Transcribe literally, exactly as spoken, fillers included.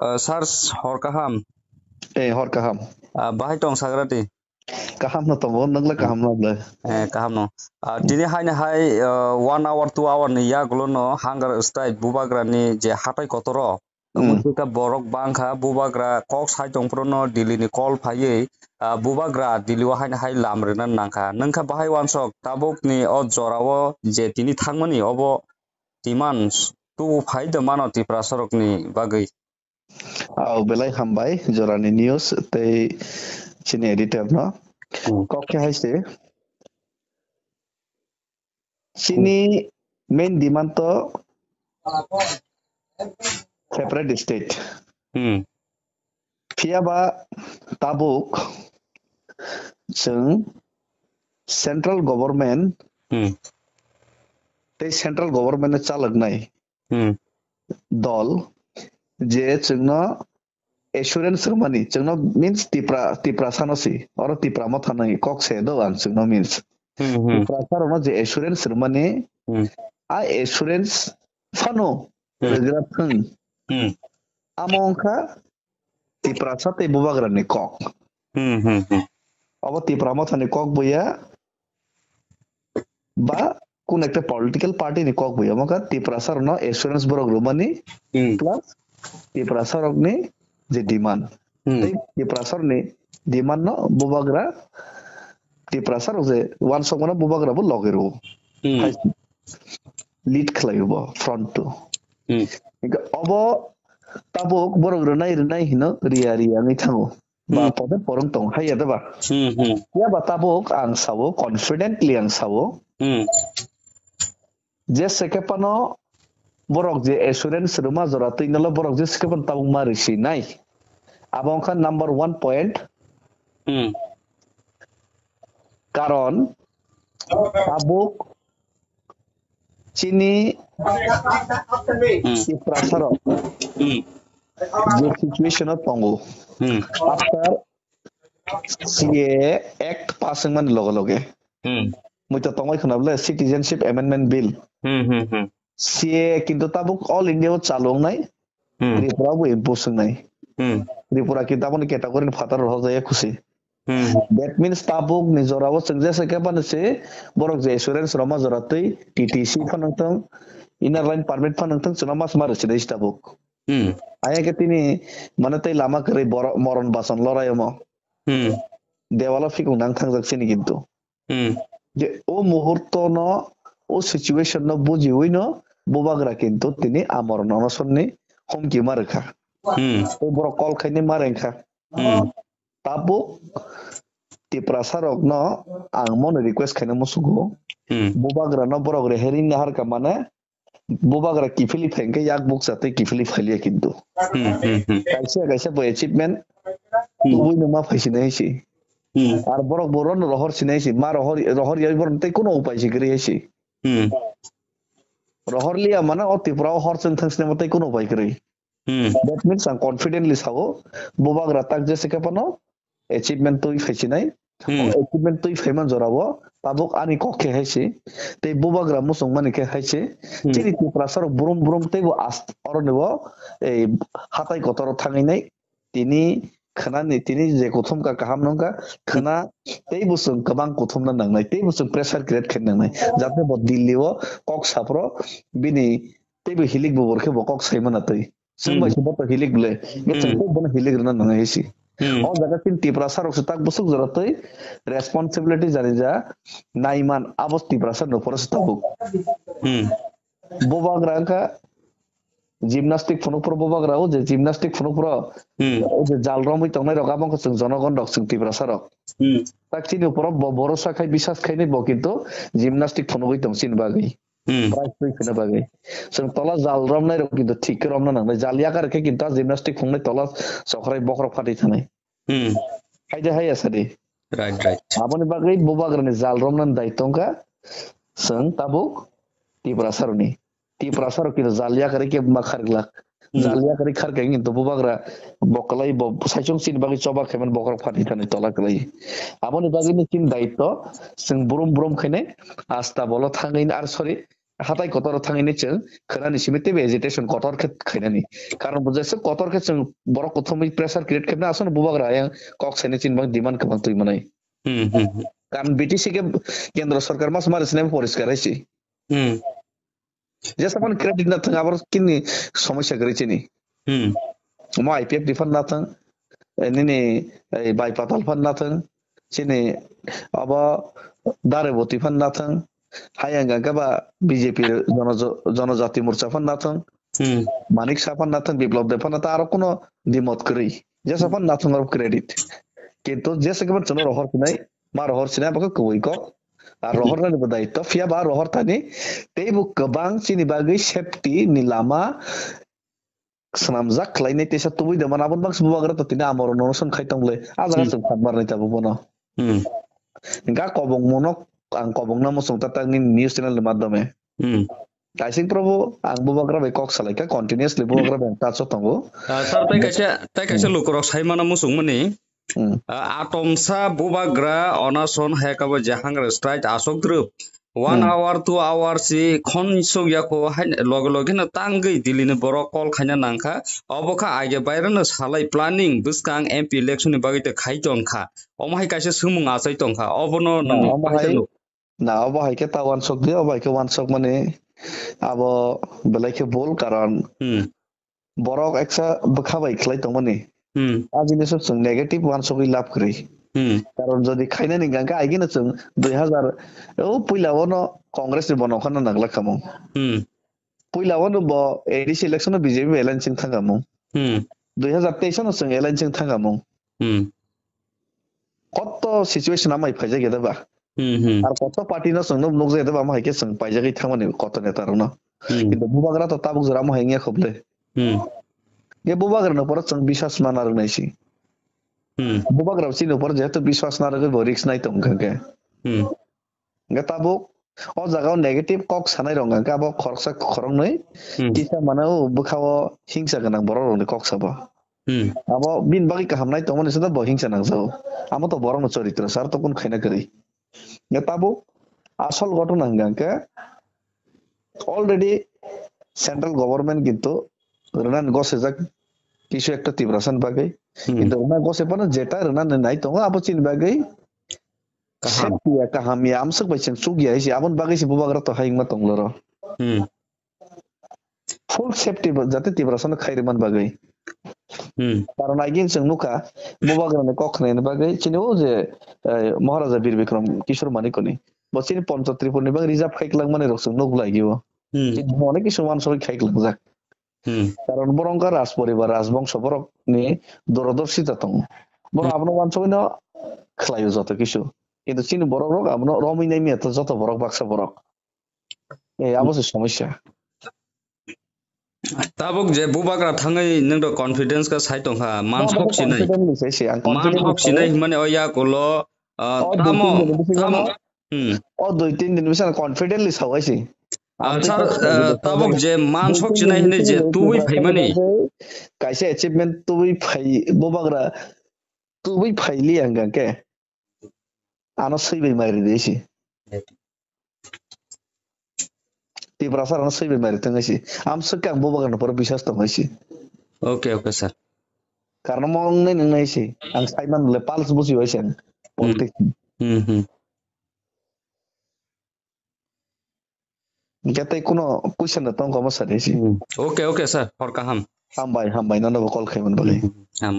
Ah, sir, hor kaham. Eh, hor kaham. Ah, bahai tong sagrati? Kaham no tongo, nokle kaham no le. Eh, kaham no. Ah, tini haini hai, ah, one hour, two hour ni yagulo no hunger strike bubagra ni je hatai kotoro. Hmm. Tongmung khe borok bangkha, bubagra kok sai tongphuru no Delhi ni call phaiwi, ah, bubagra Delhi o haini hai lam rwna nangkha. Nungkha bahai wansok tabuk ni o jora o je tini thangmani obo demands tubu phai de mano Tiprasa rok ni bagwi. Au belai hambai jorani news tei chini editor no. Hmm. Kok khe hai se. Chini main demand to separate state. Hmm. Phiya ba tabuk chwng central government Hmm. tei central government no chaloknai Hmm. dol je chwngno assurance rwmani, chwngno means Tipra, Tiprasano si, oro Tipra Motha nai kok se do ang chwngno means. Hmm, hmm. Tiprasa rokno je assurance rwmani, Hmm. a assurance phano Hmm. rwgra thwng. Hmm. Amo wngkha Tiprasa tei bubagrani kok. Hmm, hmm, hmm. Abo Tipra Mothani kok buya ba kun ekta political party ni kok buya, omo kha Tiprasa rokno assurance borok rwmani Hmm. plus Tiprasa rokni je demand. Hmm. Tei Tiprasa rokni demand no bubagra Tiprasa rok je wansokmano bubagra bo logi rwo. Hmm. Hai lead khlai bo front to. Hmm. Hingke obo tabuk borok rwnai rwnai hino riya riya wngwi thango. Ba Hmm. pode porong tong hai ya da ba. Hmm, hmm. Ya ba tabuk ang sawo, confidently ang sawo. Hmm. Je sekepano borok je assurance rwma jora twi nolo borok je sekepano tabuk ma risi nai. Abo wngkha number one point. Hmm. Karon tabuk chini Hmm. Tiprasa rok Hmm. je situation o tongo. Hmm. After C A A Act pass wngmani loge loge. Hmm. Mui to tongoi khwna bole Citizenship Amendment Bill. Hmm, hmm, hmm. C A A kintu tabuk all India o chalu wngnai. Hmm. Tripura bo impose wngnai. Hmm. Tripura kintu aboni category ni phataro rohorjaya khusi. Hmm. That means tabuk ni jora o chwng jesa khe bani se borok je assurance roma jora twi T T C phanang thung, inner line permit phanang thung, chwngno mas ma rwchidai tabuk. Hmm. Aya khe tini mane tei lama kwrwi boro-, moron bason lorai omo. Hmm. Dewalo phikung nang thangjak chini kintu. Hmm. Je o muhurto no, o situation no bujiwi no bubagra kintu tini amor onosonni homki ma rwkha. Hmm. Tei borok call khaini ma rengkha. Hmm. Tabuk Tiprasa rokno ang mono request khaina musugo. Hmm. Bubagra no borok reheri naharka mane bubagra kiphilwi phai hwnkhe yak bukcha tei kiphilwi phailia kintu. Hmm, hmm, hmm. Kaisa kaisa bo achievement Hmm. tubui no ma phaisinai si. Hmm. Ar borok bo rono rohor sinai si, ma rohor, rohor yai borok tei kuno upai si kwrwi si. Hmm. Rohor liya mane o Tripura o hor chwng thang sinai tei kuno upai kwrwi. Hmm. That means ang confidently sao, bubagra tak jese khe phano achievement twi phaisinai. Hmm. O achievement twi phaiman jorao tabuk ani kok khe haisi, tei bubagra muchungmani khe haisi. Hmm. Chini Tiprasa rok brum brum teibo ast-, oroni bo ei hatai kotor thangwi nai. Tini khwnani, tini je kuthum ka kaham nungka, khwna teibo chwng kwbang kuthumna nangnai, teibo chwng pressure create khaina nangnai. Jate bo Delhi o kok sapro bini teibo hilik bubur khe bo kok saimana twi. Chwng bai Hmm. se boto hilik le, ye chwng Hmm. tei bono hilik rwna nang hisi. Hmm. O jaga chini Tiprasa rok se tak bwswk jora twi responsibility jani ja naiman abo Tiprasa no pore se tabuk. Hmm. Bubagra wngkha gymnastic phunuk phuru bubagra o je gymnastic phunuk phuru Hmm. o je jal romwi tongnai rok abo wngkha chwng jonogon rok chwng Tiprasa rok. Hmm. Tak chini uporo bo borosa khai bisas khainai bo kintu gymnastic phunugwi tong chini bagwi. Hmm. Prize twi khwna bagwi. Chwng tola jal romnai rok kintu thik khe romna nangnai. Jal yakar khe kintu a gymnastic phungnai tola chokrai bokhorok phatwi thanai. Hmm. Haide haiya sadi. Right, right. Aboni bagwi bubagrani jal romnani daitw wngkha chwng tabuk Tiprasa rokni. Tiprasa rok kintu jal yakar khe ma kharglak. Hmm. Jal yakar kharkha kintu bubagra boklai bo saichung chini bagwi choba khaimani bokhorok phatwi thani tola kwlai. Aboni bagwi ni chini daitw chwng brum brum khainai asta bolo thangwi ar sorry hatai kotor thangwi ni chwng khwnani simi teibo agitation kotor khe khainani. Karon bo jesa kotor khe chwng borok kuthumwi pressure create khaina aswk bubagra yang kok saini chini bang demand kwbang twi manai. Hmm, hmm, hmm. Karon B T C khe kendro sarkar mas mari sinai poriskar hai si. Hmm. Jesa man credit na thang abor kini somosya kwrwi chini. Hmm. Omo I P F T phan na thang, eh, nini, eh, bai patal phan na thang, chini abo dare boti phan na thang, hayang hwnkhe ba B J P jono-, jonojati morcha phan na thang, Hmm. Manik Saha phan na thang, Biplab Deb phan na thang, aro kuno dimot kwrwi. Jesa phan na thang aro credit. Kintu jesa khe phan chwngno rohor sinai, ma rohor sinai abo khe kwbwi kok. Ar rohor nani bo daitw, phiya ba rohor thani teibo kwbang chini bagwi safety ni lama swnamjak khlainai teisa tubui de mano, aboni bagwi bubagra to tini amoro nono swn khai tong le. A jaga Hmm. Chwng phan marnai tabuk bono. Hmm. Hingkha kobong mono ang kobong na muchung ta tak nini news channel ni madhyome. Hmm. Kaising Prabhu, ang bubagra bai kok salai kha, continuously bubagra bai ang touch o tongo. Ah, sir, tai kaisa, tai kaisa Hmm. lukurok sai mano muchung mani. Hmm. Ah, atomsa bubagra onason hai kabo je hunger strike asok drup. One Hmm. hour, two hour si khon sok yako hai loge loge no tangwi Delhi ni borok call khaina nangkha. Obo kha aige bairano salai planning bwskang M P election ni bagwi te khai tongkha. Omo hai kaisa swngmung achai tongkha. Obono Na, nang omo hai, na, obo hai khe ta wansok di, obo hai khe wansok mani abo belai khe bol karon Hmm. borok eksa bwkha bai khlai tongmani. Hmm. A jinis o chwng negative wansogwi lab kwrwi. Hmm. Karon jodi khainani hwnkha khe aigino chwng dui hazar o puila o no Congress ni bono khana nagla khamung. Hmm. Puila o no bo A D C election o B J P bai alliance wng thangkha mung. Hmm. Dui hazar teis o no chwng alliance wng thangkha mung. Hmm. Koto situation amai phaijak ya da ba? Hmm, hmm. Ar koto party no chwng nuk-, nukjak ya da ba? Ama hai khe chwng paijagwi thangmani koto neta rokno. Hmm. Kintu bubagra to tabuk jora ama hai wngya kho bwle. Hmm. Ye bubagra no poro chwng biswas mana rwnai si. Hmm. Bubagra chini upor jehetu biswas na rwgwi bo risk nai tong kha khe. Hmm. Hingke tabuk o jaga o negative kok sanai rok hingke abo khoroksa khoroknwi Hmm. kisa mano bwkha o hingsa gwnang borok rokni kok sabo. Hmm. Abo bini bagwi kaham nai tongmani se bo hingsa nangjago. Amo to borokno choritro sar to kun khaina kwrwi. Hingke tabuk asol ghotona hingka hingke already central government kintu rwnani gosijak kisu ekta Tiprasa ni bagwi. Hmm. Kintu rwna gosipano jeta rwnani nai tongo abo chini bagwi Kaham. Safety ya, kaham ya, amswk bai chwng chuk ya, hisi, aboni bagwi se bubagra to hayungma tong loro. Hmm. Full safety bo, jate Tiprasa no khai rwmani bagwi. Hmm. Karon again chwng nukha, bubagra ni kok khnaini bagwi, chini o je, eh, Maharaja Bir Bikram Kishore Manikya ni. Bo chini Panch Tripura ni bagwi reserve khai kwlangmani rok chwng nuk lai o. Hmm. Chini bo onek kisu wansugwi khai kwlangjak. Hmm. Karon borok wngkha Raj poribar, Raj bongso borok ni dorodorshita tongo. Borok Hmm. abono wansugwi no khlaio joto kisu. Kintu chini borok rok abono romwi nai manya to joto borok baksa borok. Eh, abo se somosya. Tabuk je bubagra thangwi nwng do confidence kha sai tongkha, mansok sinai. Confidently sai se, ang confidently Mansok sinai sai. Himani o yakulo, ah, O dui tamo, tin din bisingo tamo. No, Hmm. O dui tin din bisingo confidently sai se. Ah, Ang sir, kisa ah, tabuk je mansok sinai hwnwi je tubui phaimani. Kaisa achievement tubui phai, bubagra tubui phaili ang khe. Ano swi bai mai ridi si. Tiprasa ano swi bai mai ri tong si. Am swkang bubagra no poro biswas tong si. Okay, okay, sir. Karno mong nai nang nai si. Ang sai man le pals busi wai sen. Hmm. Politics. Hmm, hmm. Hingke tei kuno question da tong kamo sadi si. Hmm. Okay, okay, sir. Hor kaham. Hambai, hambai, nono bo call khaimani bagwi. Hmm, ham.